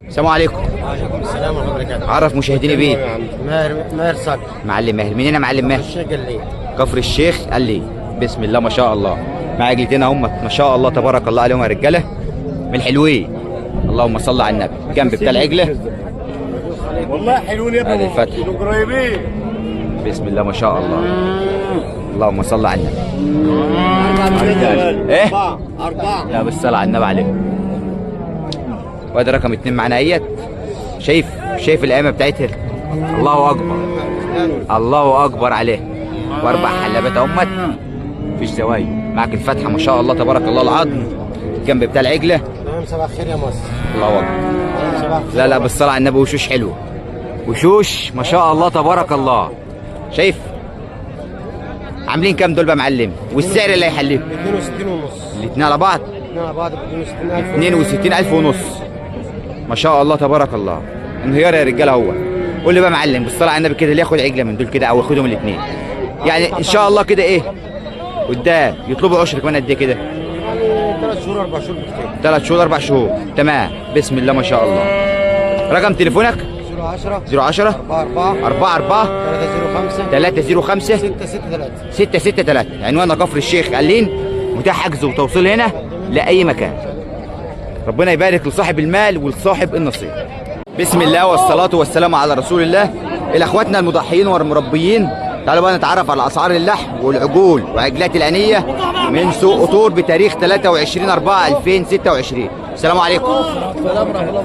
السلام عليكم. وعليكم السلام ورحمة الله وبركاته. عرف مشاهديني بيه. ماهر، ماهر صقر. معلم ماهر، منين يا معلم ماهر؟ الشيخ قال لي. كفر الشيخ قال لي. بسم الله ما شاء الله. مع عجلتين هم ما شاء الله تبارك الله عليهم يا رجاله، من الحلوين. اللهم صل على النبي. جنب بتاع العجلة. والله حلوين يا ادي الفتح. قريبين. بسم الله ما شاء الله. اللهم صل على النبي. ايه؟ أربعة. لا بالصلاة على النبي عليكم. وادي رقم 2 معانا اهيت. شايف القامة بتاعتها. الله أكبر. الله أكبر عليه. وأربع حلبات أهمت. مفيش زوايا. معاك الفتحة ما شاء الله تبارك الله. العظم. الجنب بتاع العجلة. تمام، صباح الخير يا مصر. الله أكبر. صباح الخير. لا لا بالصلاة على النبي. وشوش حلوة. وشوش ما شاء الله تبارك الله. شايف؟ عاملين كام دول بقى يا معلم؟ والسعر اللي هيحليهم؟ 62 ونص. الاثنين على بعض؟ الاثنين على بعض ب 62000. 62000 ونص. ما شاء الله تبارك الله. انهيار يا رجاله. هو قول لي بقى يا معلم بالصلاة على النبي كده، اللي ياخد عجله من دول كده او ياخدهم الاثنين، يعني ان شاء الله كده ايه قدام يطلبوا عشر كمان قد ايه كده؟ يعني 3 شهور 4 شهور بكتير. 3 شهور 4 شهور. تمام. بسم الله ما شاء الله. رقم تليفونك؟ 010 010 4 4 4 4 305 305 6 6 3 6 6 3. عنواننا كفر الشيخ قالين، متاح حجز وتوصيل هنا لأي مكان. ربنا يبارك لصاحب المال ولصاحب النصيب. بسم الله والصلاة والسلام على رسول الله. إلى إخواتنا المضحيين والمربيين، تعالوا بقى نتعرف على أسعار اللحم والعجول وعجلات الأنية من سوق قطور بتاريخ 23/4/2026. السلام عليكم.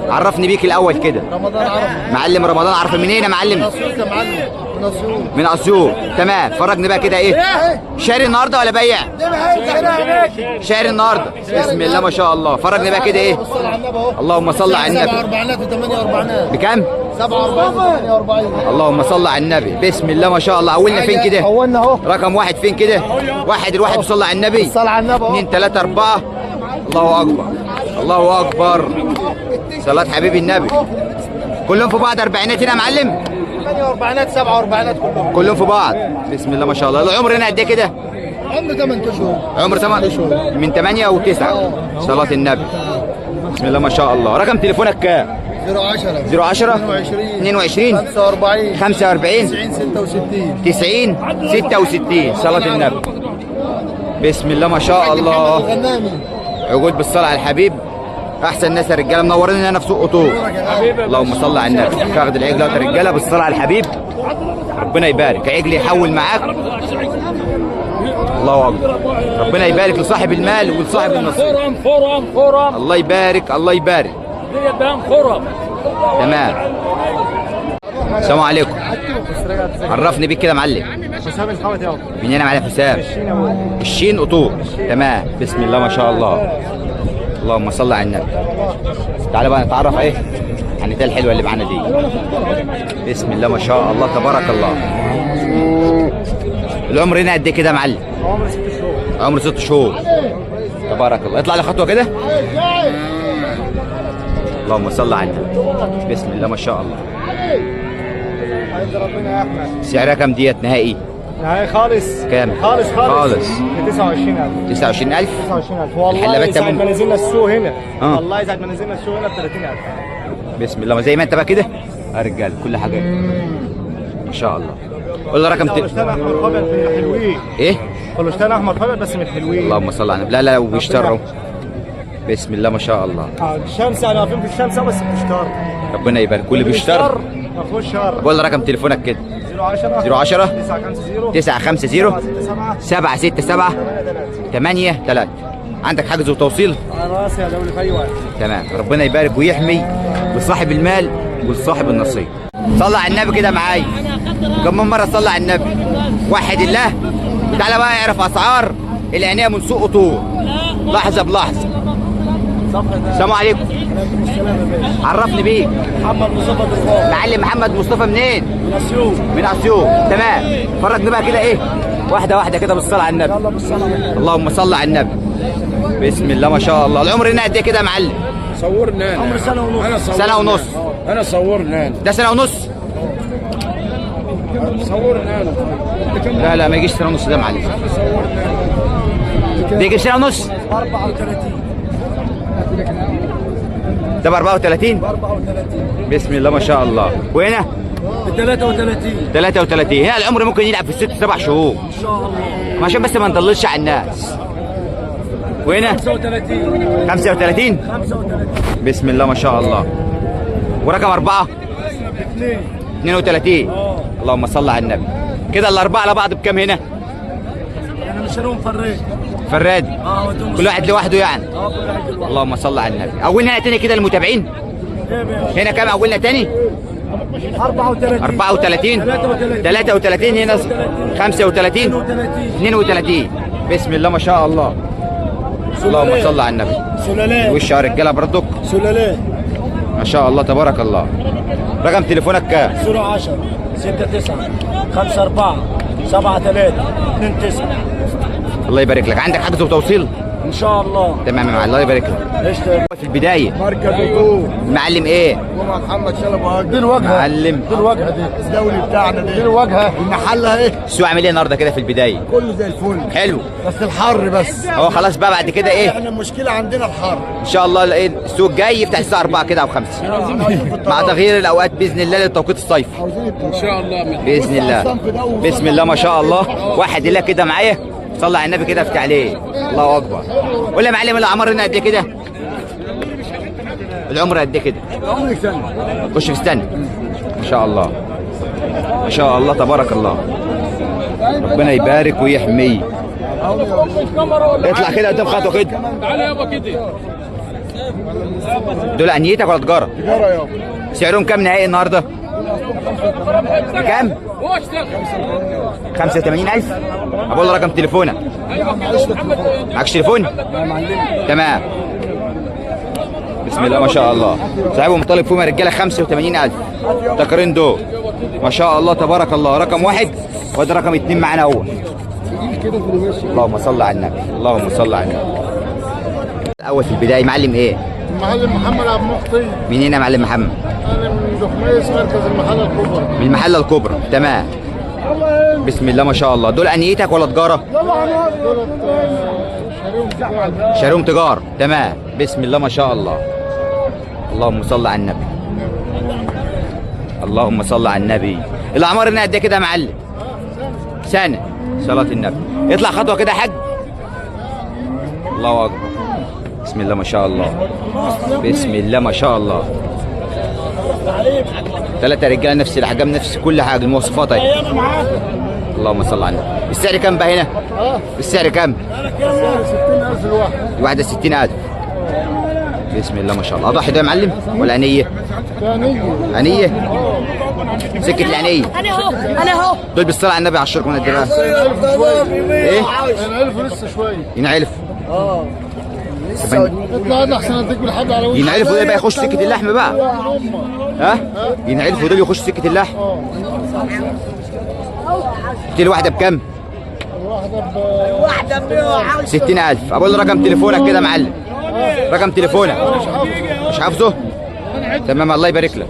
عرفني بيك الأول كده. رمضان عرفه. معلم رمضان عرفه. منين يا معلم؟ من اسيوط يا معلم. من اسيوط. من اسيوط. تمام. فرجني بقى كده ايه؟ شاري النهارده ولا بيع؟ شاري النهارده. بسم الله ما شاء الله. فرجني بقى كده ايه؟ اللهم صل على النبي. 7 أربعينات و8 أربعينات. بكام؟ 7 أربعينات و48. اللهم صل على النبي. بسم الله ما شاء الله. اولنا فين كده؟ اولنا اهو. رقم 1 فين كده؟ 1 الواحد. صلى على النبي. صلى على النبي. 2 3 4. الله اكبر. الله اكبر. صلاة حبيب النبي. كلهم في بعض أربعينات هنا يا معلم؟ 8 أربعينات 7 أربعينات كلهم. كلهم في بعض. بسم الله ما شاء الله. العمر هنا قد ايه كده؟ عمر 8 شهور. عمر 8 شهور. من 8 و 9. صلاة النبي. بسم الله ما شاء الله. رقم تليفونك كام؟ 010 010 22 22 45 45 90 66 90 66. صلاة النبي. بسم الله ما شاء الله. عجول بالصلاة على الحبيب. احسن ناس يا رجاله، منورين هنا في سوق قطور. اللهم صل على النبي. تاخد العجلة يا رجاله بالصلاة على الحبيب. ربنا يبارك. عجل يحول معاك. الله اكبر. ربنا يبارك لصاحب المال ولصاحب النصيب. خرم خرم خرم. الله يبارك. الله يبارك. تمام. السلام عليكم. عرفني بيك كده يا معلم. حسام الحوت يا من هنا يا معلم حسام؟ الشين قطور. تمام. بسم الله ما شاء الله. اللهم صل على النبي. تعالى بقى نتعرف ايه عن النتايه الحلوة اللي معانا دي. بسم الله ما شاء الله تبارك الله. العمر هنا قد ايه كده يا معلم؟ عمر 6 شهور. عمر 6 شهور. تبارك الله. اطلع لي خطوة كده. اللهم صل على النبي. بسم الله ما شاء الله. عند ربنا يا احمد. سعرها كام ديت نهائي؟ نهائي خالص. كام؟ خالص خالص خالص. 29000. 29000. 29000 والله. ساعة ما نزلنا السوق هنا. والله ساعة ما نزلنا السوق هنا ب 30000. بسم الله. زي ما انت بقى كده يا رجاله كل حاجة ما شاء الله. قول لي رقم فلسطين احمر فابل من الحلوين. ايه؟ فلسطين احمر فابل بس من الحلوين. اللهم صل على النبي. لا لا وبيشتروا. بسم الله ما شاء الله. الشمس يعني واقفين في الشمس بس بتشتر. ربنا يبارك. كل بيشتر ما فيهوش شر. قول لي رقم تليفونك كده. 010 010 950 950 767 8 3. عندك حجز وتوصيل؟ على راسي يا دولي في اي وقت. تمام. ربنا يبارك ويحمي لصاحب المال ولصاحب النصيب. صلى على النبي كده معايا. كم مرة صلى على النبي. وحد الله. تعالى بقى اعرف اسعار العناية من سوق قطور لحظة بلحظة. السلام عليكم. عرفني بيك. محمد مصطفى الضغط. معلم محمد مصطفى منين؟ من اسيوط. من اسيوط. تمام. فرجني بقى كده ايه واحدة واحدة كده بالصلاة على النبي. يلا بالصلاة على النبي. اللهم صل على النبي. بسم الله ما شاء الله. العمر هنا قد ايه كده يا معلم؟ صورنا انا. عمر سنة ونص. انا صورنا. سنة ونص. انا صورنا انا. ده سنة ونص؟ صورنا انا. لا لا ما يجيش سنة ونص ده يا معلم. صورنا ده يجيب سنة ونص؟ 34. ده ب 34؟ ب 34. بسم الله ما شاء الله. وهنا؟ ب 33. 33. هنا العمر ممكن يلعب في 6 7 شهور ان شاء الله، عشان بس ما نضللش على الناس. وهنا؟ 35. 35؟ 35. بسم الله ما شاء الله. ورقم 4؟ 32. اللهم صل على النبي. كده الأربعة على بعض بكام هنا؟ انا مش هنقوم فراد. فراد؟ كل واحد لوحده يعني؟ كل واحد لوحده. اللهم صل على النبي. أولنا تاني كده المتابعين؟ هنا كام أولنا تاني؟ 34. 34 33 هنا 35 32. بسم الله ما شاء الله. اللهم صل على النبي. سلالات. وش يا رجاله برضك؟ سلالات. ما شاء الله تبارك الله. رقم تليفونك كام؟ 010 69 54 73 29. الله يبارك لك. عندك حجز وتوصيل؟ ان شاء الله. تمام يا معلم، الله يبارك لك. قشطه. في البداية مركز دكتور معلم ايه؟ جمعه محمد شلبي. دي الواجهة معلم، دي الواجهة، دي الدولي بتاعنا، دي الواجهة. المحلة اهي. السوق عامل ايه النهارده كده في البداية؟ كله زي الفل. حلو، بس الحر بس. هو خلاص بقى بعد كده ايه؟ احنا المشكلة عندنا الحر. ان شاء الله ايه السوق الجاي يفتح الساعة 4 كده او 5 مع تغيير الاوقات باذن الله للتوقيت الصيفي ان شاء الله باذن الله. بسم الله ما شاء الله. واحد الله كده معايا، صلى على النبي كده، افتح عليه. الله اكبر. قول يا معلم الاعمار هنا قد كده؟ العمر قد كده؟ عمرك سنة. خش في سنة. ما شاء الله ما شاء الله تبارك الله. ربنا يبارك ويحميه. اطلع كده قدام خطوة كده. تعالى يابا كده. دول انيتك ولا تجارة؟ تجارة يابا. سعرهم كام نهائي النهارده؟ بكام؟ 85000. أقول رقم تليفونك. معكش تليفون؟ تمام. بسم الله ما شاء الله. صاحبهم طالب فيهم يا رجاله 85000. تقرين دول ما شاء الله تبارك الله. رقم 1 وده رقم 2 معانا اهو. اللهم صل على النبي، اللهم صل على النبي. الاول في البداية معلم ايه؟ المعلم محمد عبد المحطي. مين هنا يا معلم محمد؟ انا من دخميس، مركز المحلة الكبرى. من المحلة الكبرى، تمام. بسم الله ما شاء الله. دول انيتك ولا تجارة؟ دول شاريهم تجارة، تمام. بسم الله ما شاء الله. اللهم صل على النبي، اللهم صل على النبي. الاعمار هنا قد كده يا معلم؟ سنة. صلاة النبي. اطلع خطوة كده يا حاج. الله اكبر. بسم الله ما شاء الله، بسم الله ما شاء الله. 3 رجاله نفس الاحجام نفس كل حاجة، المواصفات اهي. اللهم صل على النبي. السعر كام بقى هنا؟ السعر كام؟ 60000 الواحدة. الواحدة 60000. بسم الله ما شاء الله. اضحي ده يا معلم ولا عينيه؟ عينيه؟ سكة العينية. انا اهو، انا اهو. دول بالصلاة على النبي عشركم من الدراهم. ايه؟ ينعرفوا لسه شوية. ينعرفوا. اطلع انا احسن اديك بالحبل على وشك. ينعرفوا ده بقى يخش سكة اللحم بقى. ها؟ ينعرفوا دول يخش سكة اللحم. قلت لي الواحدة بكام؟ الواحدة ب 60000. اقول رقم تليفونك كده يا معلم. رقم تليفونك. مش حافظه؟ تمام، الله يبارك لك.